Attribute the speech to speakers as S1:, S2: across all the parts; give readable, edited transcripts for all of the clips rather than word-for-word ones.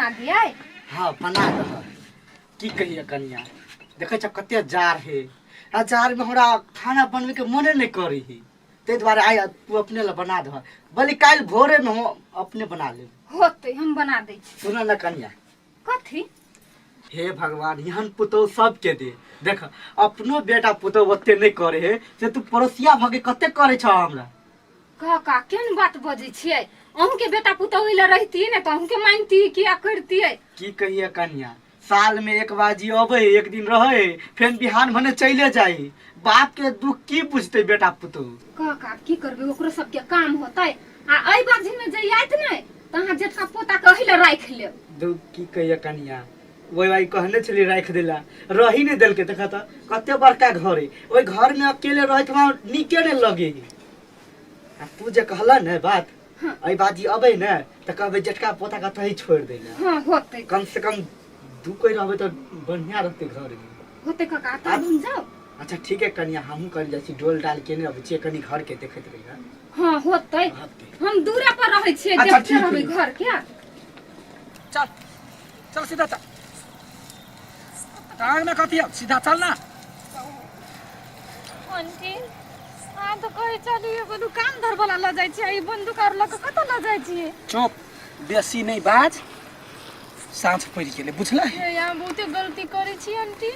S1: बना दियै।
S2: हाँ, बना दह। की कहिए कनिया, देखै छ कते जार है, आ जार में हमरा खाना बनबै के मने नहीं करे है, ताहि दुआरे आइ तू अपने ला बना दह, भले काल्हि भोरे में हम अपने बना लेब।
S1: होतै, हम बना दै छी।
S2: सुन न कनिया।
S1: कथी?
S2: हे भगवान, एहन पुतोह सबके दे। देख, अपनो बेटा पुतोह ओते नहीं करे है से तू पड़ोसिया भगे कते करे छ हमरा।
S1: काका, केहन बात बजै छियै? अहूँके बेटा पुतोह ओहि लए रहितियै ने तऽ अहूँके मानितियै, किया करितियै?
S2: की कहिए कनिया, साल में एक बार जी अबे, एक दिन रहे, फेर बिहान भने चले जाई। बाप के दुख की बुझते बेटा पुतोह।
S1: काका, की करबै, ओकरो सबके काम होतै। आ एहि बाजी में जे आयत ने तऽ अहाँ जेठका पोता के ओहि लए राखि लेब।
S2: दुख की कहिए कनिया, वही भाई कहने छली राखि देला, रही नहीं देलकै। देखा तऽ कते बड़का घर है, ओहि घर में अकेले रहैत हमरा नीके नहीं लगे है। आ तू जे कहला ने बात, एहि बाजी अबै ने तऽ कहबै जेठका पोता के तही छोड़ि दै ले।
S1: हाँ, होतै।
S2: कम से कम दू कोई रहबै तऽ बढ़िया रहतै घर में।
S1: होतै काका, तब हम जाउ।
S2: अच्छा ठीक है कनिया, हमहूँ कनि जाइ छी, डोल डाल के ने अबै छियै, कनि घर के देखैत रहियै।
S1: हाँ, होतै।
S2: होतै।
S1: हम दूरे पर रहै छियै।
S2: अच्छा,
S1: देखते
S2: ठीक
S1: रहबै
S2: है।
S1: घर के।
S3: चल चल, सीधा चल। टांग में कथी है? सीधा चल ना।
S1: आंटी, अहाँ तऽ कहै छलियै एगो दुकान धर वाला लऽ जाइ छियै, ई बंदूक आर लऽ कऽ कतऽ लऽ जाइ छियै?
S3: चुप, बेसी नहि बाज, साँझ पड़ि गेलै, बुझलै?
S1: हे, अहाँ बहुते गलती करै छी आंटी,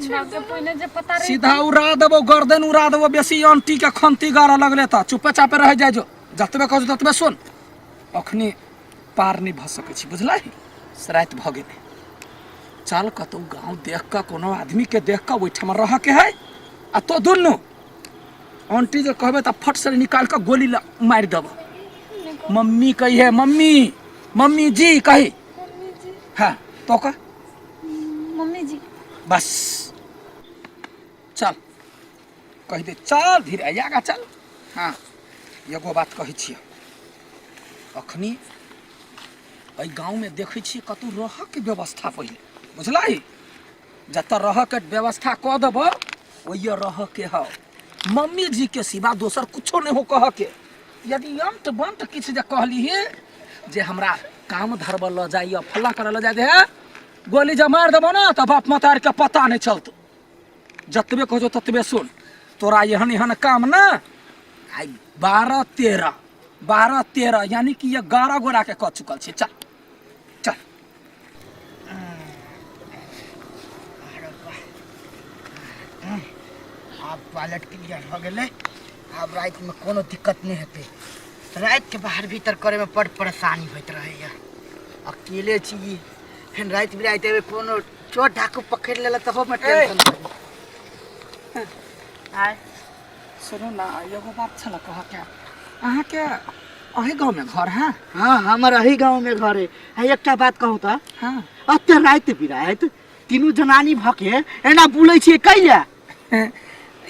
S1: छोड़ि दू। पहिने जे पता रहे।
S3: सीधा उड़ा देबो, गर्दन उड़ा देबो। बेसी आंटी के खंती गाड़ऽ लगले तऽ चुपे चापे रह जाइ जो। जतबे कहै छौ ततबे सुन। अखनी पार नहि भऽ सकै छी, बुझलै? राति भऽ गेलै, चल कतौ गाँव देख कऽ, कोनो आदमी के देख कऽ ओहिठाम रहऽ के है। आ तो दुनू आंटी जे कहबै तऽ फट से निकाल कऽ गोली मारि देबो। मम्मी कही है, मम्मी, मम्मी जी कही।
S1: मम्मी जी।
S3: हाँ, तो का?
S1: मम्मी जी।
S3: बस, चल, कहि दे, चल धीरे आगा चल। हाँ, एगो बात कहै छियै, अखनी एहि गाँवमे देखै छियै कतहु रहऽके व्यवस्था पहिले, बुझलही? जतऽ रहऽके व्यवस्था कऽ देबऽ ओहिए रहऽके हौ। मम्मी जी के सिवा दोसर कुछो नहि हो कहऽके। यदि अंत बंत किछु जे कहलिही जे हमरा काम धरबऽ लऽ जाइए, फल्ला करऽ लऽ जाइ है, गोली जब मारि देबऽ ने तऽ बाप मतारके पता नहि चलतौ। जतबे कहै छौ ततबे सुन। तोरा एहन एहन काम ने आइ 12 13, 12 13, यानी कि 11 गोरा के कऽ चुकल छै। चल चल।
S2: आब टॉयलेट क्लियर भऽ गेलै, आब रातिमे कोनो दिक्कत नहि हेतै। रातिके बाहर भीतर करैमे बड़ परेशानी होइत रहैए, अकेले छी, फेर राति बिराति एबै, कोनो चोर डाकू पकड़ि लेलक तऽ ओहोमे टेंशन भऽ जायत।
S3: आय सुनू ना, एगो बात छल कहके, अहाँके अही गाँवमे घर है?
S2: हाँ, हमर अही गाँवमे घर है। आ एकटा बात कहू तऽ?
S3: हाँ।
S2: एते राति बिराति तीनू जनानी भऽ के एना बुलै छियै कैला?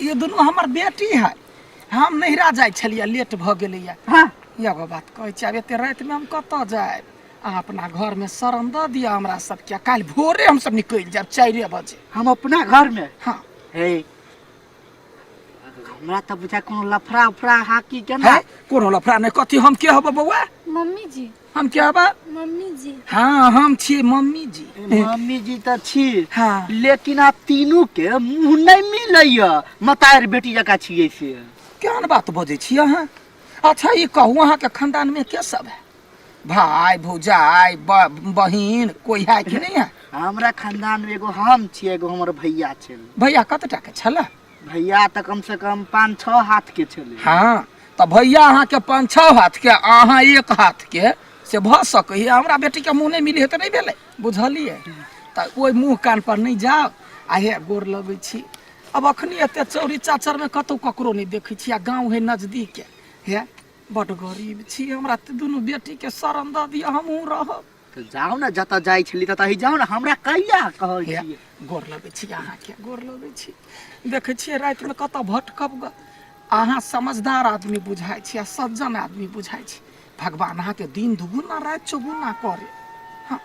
S3: ये दुनू हमर बेटी है। हम नैहरा जाइ छलियै, लेट भऽ गेलैया।
S2: हाँ।
S3: एगो बात कहै छी, आब एते रातिमे हम कतऽ जायब? अहाँ अपना घरमे शरण दऽ दिअ हमरा सबके, काल्हि भोरे हमसब निकलि जायब 4 बजे।
S2: हम अपना घरमे?
S3: हाँ।
S2: हे, हमरा तऽ बुझा कोनो लफड़ा उफड़ा हाकी के ना।
S3: है, कोनो लफड़ा नहि। कथी हम के हब बौआ?
S1: मम्मी जी।
S3: हम के हब?
S1: मम्मी जी।
S3: हाँ, हम छियै मम्मी जी।
S2: मम्मी जी तऽ छी।
S3: हाँ।
S2: लेकिन आब तीनू के मुँह नहि मिलैया, मतार बेटी जकाँ छियै से।
S3: केहन बात बजै छी अहाँ? अच्छा ई कहू, अहाँके खानदानमे के सब है? भाय भौजाइ बहिन कोई है कि नहीं है?
S2: हमरा खानदान में एगो हम छियै, एगो हमर भैया छै।
S3: भैया कतटा के छलै?
S2: भैया तऽ कम से कम 5-6 हाथ के छलै।
S3: हाँ, तऽ भैया अहाँके 5-6 हाथ के, अहाँ 1 हाथ के, से भऽ सकैए। हमरा बेटीके मुँह नहि मिली है तऽ नहि भेलै, बुझलियै? तऽ ओहि मुँह कान पर नहि जाउ। आ हे, गोर लगै छी। आब अखनी एते चौरी चाचरमे कतहु ककरो नहि देखै छी, आ गाँव है नजदीक हे। बड गरीब छी, हमरा तऽ दुनू बेटीके शरण दऽ दिअ, हमहूँ रहब।
S2: तऽ जाउ ने, जतऽ जाइ छली ततऽ ही जाउ ने, हमरा कहिया कहै
S3: हे,
S2: छियै?
S3: गोर लगै छी अहाँके, गोर लगै छी। देखै छियै रातिमे कतऽ भटकब गऽ। अहाँ समझदार आदमी बुझाइ छी आ सज्जन आदमी बुझाइ छी। भगवान अहाँके दिन दुगुना राति चौगुना करे। हाँ,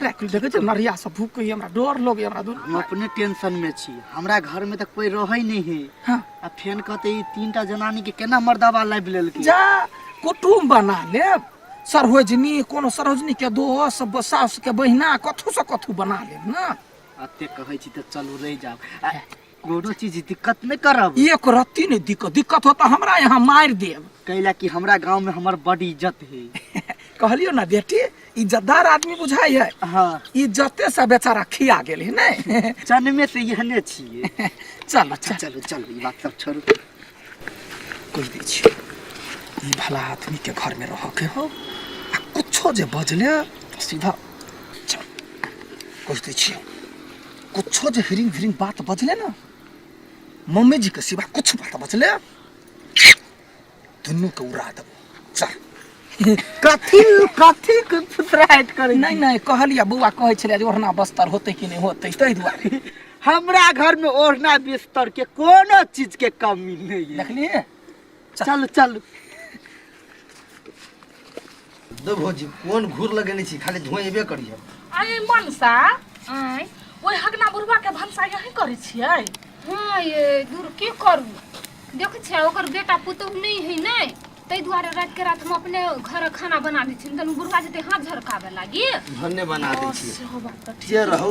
S3: राखि देखै छियै नरिया सब भूकै, हमरा डर लगै हमरा दुनू।
S2: हम अपने टेंशन में छी, हमरा घर में तऽ कोई रहै नहीं है।
S3: हाँ।
S2: आ फेन कहते ई तीनटा जनानी के केना मर्दाबा लाबि लेलकै।
S3: जा, कुटुम्ब बना लेब। सरोजनी कोनो सरोजनी के दोस सास के बहिना कथू से कथू बना लेब ना।
S2: एते कहै छी तऽ चलू रहि जाउ, आ कोनो चीज दिक्कत नहि करब।
S3: एक रत्ती नहीं दिक्कत, दिक्कत होता हमरा यहाँ मारि देब।
S2: कैला कि हमरा गांव में हमर बड़ इज्जत है।
S3: कहलियो ना बेटी, इज्जतदार आदमी बुझाई है।
S2: हाँ।
S3: इज्जते से बेचारा खिया गेल है नहीं?
S2: जन्मे से एहने छियै।
S3: चलो
S2: अच्छा
S3: चलो
S2: चलो चलो, ई बात सब छोड़ू।
S3: कहि दै छी, ई भला आदमी के घर में रह के हो आ कुछो जे बजले तो सीधा चल। कहि दै छी, कुछो जे हिरिंग भिरिंग बात बजले ना, मम्मी जी के सिवा कुछ बात बजले दुनू के उड़ा देबो। चल।
S2: कथी कथी के फुसराहट करै?
S3: नहीं नहीं, कहलिया बौआ कहै छलै जे ओढ़ना बस्तर होतै कि नहि होतै, ताहि दुआरे।
S2: हमरा घर में ओढ़ना बिस्तर के कोनो चीज के कमी नहीं है।
S3: देखलिए?
S2: चल चल।
S4: दो भौजी, कोन घूर लगेने छी, खाली धुआं एबे करिए।
S5: अरे मनसा,
S1: आँय?
S5: ओहि हगना बुढ़वा के भनसा यही करै छियै?
S1: हाँ ये दूर की करू, देख छियै ओकर बेटा पुतोहु नहीं है ने, ताहि दुआरे रात के रात हम अपने घर खाना बना दै छियै, तहन बुढ़वा जेतै हाथ झरकाबे लागी।
S4: भन्ने बना दै छी।
S5: सेहो बात तऽ ठीक।
S4: जे रहू,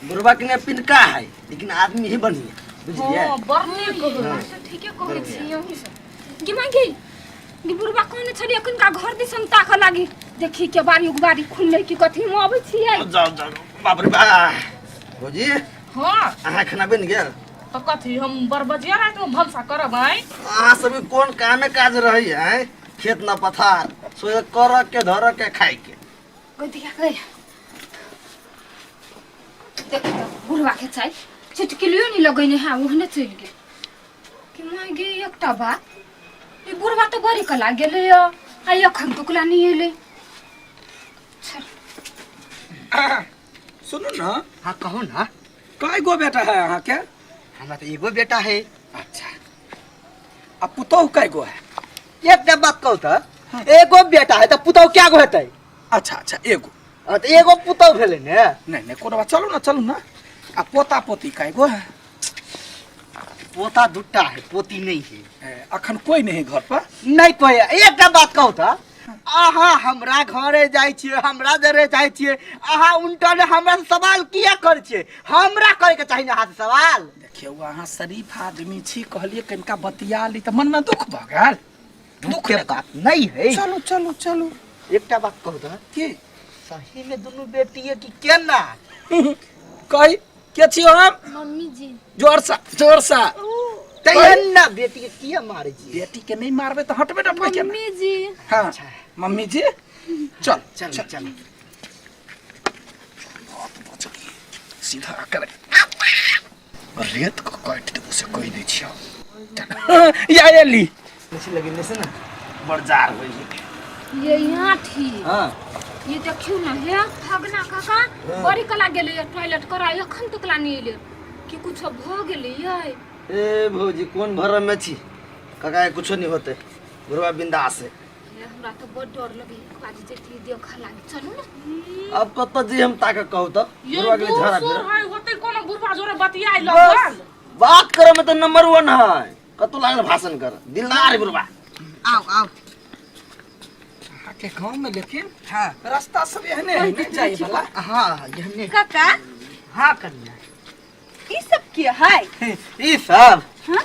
S4: बुढ़वा के ने पिनका है, लेकिन आदमी ही बढ़िया, बुझलियै?
S5: हँ, बड़ नीक
S1: हाँ,
S5: है।
S1: बात तऽ ठीके कहै छी अहूँ सब। गे माय गे, गे बुढ़वा कहने छलियै अखुनका घर दिसन ताकऽ लागी, देखी के बारी उबारी खुललै कि कथी, हम अबै छियै।
S4: जाउ जाउ, बाप रे बा। भौजी।
S5: हँ।
S4: अहाँ खाना बनि गेल?
S5: तऽ कथी हम बरबजिया रातिमे भनसा करब आइ?
S4: अहाँ सब कोन कामे काज रहै है, खेत न पथार, सोझे कर के धर के खाय के।
S1: गोदिया गई, देख तऽ बुढ़वा के चाय चिटकिलियो नहीं लगैने है, ओहने चलि गेल। कि माय गे, एकटा बात, ई बुढ़वा तऽ बड़ी कला गेलै आ एखन तक ला नहीं एलै। चल।
S3: सुनू ना।
S2: हाँ कहू ना।
S3: कय गो बेटा है अहाँ के?
S2: हमरा तऽ एगो बेटा है।
S3: अच्छा, आ पुतोहु कय गो है?
S2: एकटा बात कहू तऽ, एगो बेटा है तऽ पुतोहु क्या गो हेतै?
S3: अच्छा अच्छा, एगो।
S2: हाँ, तऽ एगो पुतोहु भेलै ने।
S3: नहीं नहीं, कोनो बात, चलू ना चलू ना। आ पोता पोती कय गो है?
S2: पोता दूटा है, पोती नहीं है।
S3: ए, अखन कोई नहीं है घर पर?
S2: नहीं कोई है। एकटा बात कहू तऽ, अहाँ हमरा घरे जाइ छियै, हमरा जरे जाइ छियै, अहाँ उल्टा ने हमरा से सवाल किया करै छियै? हमरा करे के चाही ने अहाँ से सवाल।
S3: देखियौ, अहाँ शरीफ आदमी छी, कहलियै कनिका बतिया ली तऽ मनमे दुख भऽ गेल।
S2: दुख के बात नहीं है।
S3: चलू चलू चलू।
S2: एकटा बात कहू तऽ,
S3: की?
S2: सही में दुनू बेटी है कि केना?
S3: कही के छी हम?
S1: मम्मी जी।
S3: जोर सा जोर सा।
S2: तेहन ना बेटी के किया मारे छी?
S3: बेटी के नहीं मारबे तऽ हटबे डटबे केना?
S1: मम्मी जी।
S3: हाँ मम्मी जी, चल
S2: चल चल।
S3: बहुत बचली सीधा करे रेत को काटि देबो से कहि दै छियौ। या एली
S4: बेसी लगेने से ना बड़ जार होइ छै।
S1: ये यहाँ ठीक।
S4: हाँ।
S1: ये देखियो ना, हे फगना काका बड़ी कला गेलै टॉयलेट करा, एखन तक ला नहीं एलै, कि कुछ भ गेलै ये?
S4: ए भौजी, कोन भरम में छी, काका के कुछो नहीं होते, बुढ़वा बिंदास है।
S1: हे, हमरा तो बड़ डर लगे, एक बार जेती देखा लागी, चलू ना।
S4: अब कत जी हम ताके कहू तऽ
S5: ये
S4: बुढ़वा के
S5: बूढ़
S4: झड़ा
S5: सूढ़
S4: फिर
S5: है, होतै कोनो बुढ़वा जोरे बतियाइ
S4: बस,
S5: लगल।
S4: बात करे में तो नंबर 1 है, कतौ लागल भाषण कर, दिलदार है बुढ़वा।
S2: आओ आओ।
S3: अहाँके गाँव में लेकिन
S2: हाँ
S3: रास्ता सब एहने है ने जाय वाला?
S2: हाँ एहने।
S6: काका।
S2: हाँ कन्या।
S6: ई सब के है?
S2: ई सब
S6: हाँ?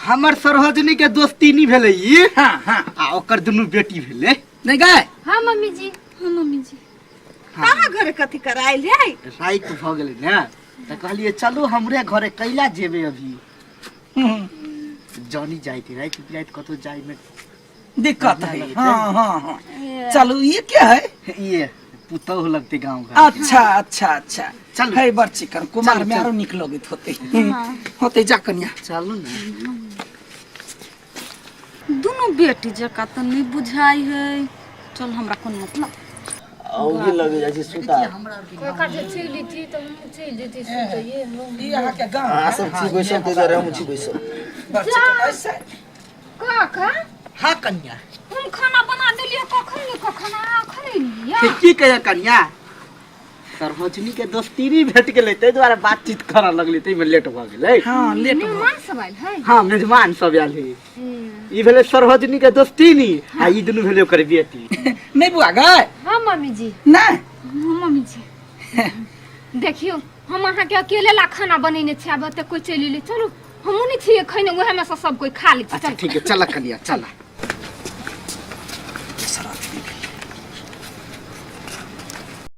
S2: हमर सरोजनी के दोस्ती नहीं भेलै ई।
S3: हाँ हाँ।
S2: आ ओकर दुनू बेटी भेलै।
S3: नहीं गाय?
S1: हाँ मम्मी जी, हाँ मम्मी जी।
S6: कहाँ घरे कथी करायल है?
S2: राति भऽ गेलै ने तऽ कहलियै चलू हमरे घरे, कैला जेबै अभी? जानी जाइत राति बिराति कतौ जाय में
S3: दिक्कत है।
S2: लगतै।
S3: हाँ हाँ हाँ, चलू। ये क्या है?
S2: ये पुतोहु लगते गाँव घर।
S3: अच्छा अच्छा अच्छा,
S2: चलू।
S3: है बड़ चिकन कुमार
S2: चलू,
S3: में
S2: चलू।
S3: आरो निक लगैत होते होते। जा कनिया।
S2: चलू ने।
S6: दुनू बेटी जकाँ तऽ नहि बुझाइ है। चल, हमरा कोन मतलब।
S4: औगी लगे जाइ छी सुता।
S1: काका जे चलि जेती तऽ हमहूँ चलि जेती सुतैये।
S3: ई अहाँके गाँव
S4: अहाँ
S3: है?
S4: सब छी बैसल ताहि दुआरे हमहूँ छी बैसल।
S3: बड़ चिकन ऐसे।
S1: काका।
S2: हाँ कन्या।
S1: हम खाना बना देलियै कखन ने कखन, अहाँ एखन एलियै?
S2: की कहिया कन्या, सरोजनी के दोस्ती भेट गेलै ताहि दुआरे बातचीत करऽ लगलै, ताहिमे लेट भऽ गेलै।
S3: हाँ लेट भऽ
S1: मेहमान सब आयल है?
S2: हाँ मेजबान सब आयल है। ई भेलै सरोजनी के दोस्तीनी आ ई दुनू भेलै ओकर बेटी।
S3: नहीं। नहीं बुआ गए
S1: हाँ मम्मी जी।
S3: नहीं।
S1: हाँ मम्मी जी, देखियो हम अहाँके अकेले ला खाना बनेने छी, आब एते कोई चलि एलै, चलू हमहूँ नहि छियै खैने, उएह में से सब कोई खा लै छी।
S3: अच्छा
S1: चलू।
S3: ठीक है, चल कनिया चल।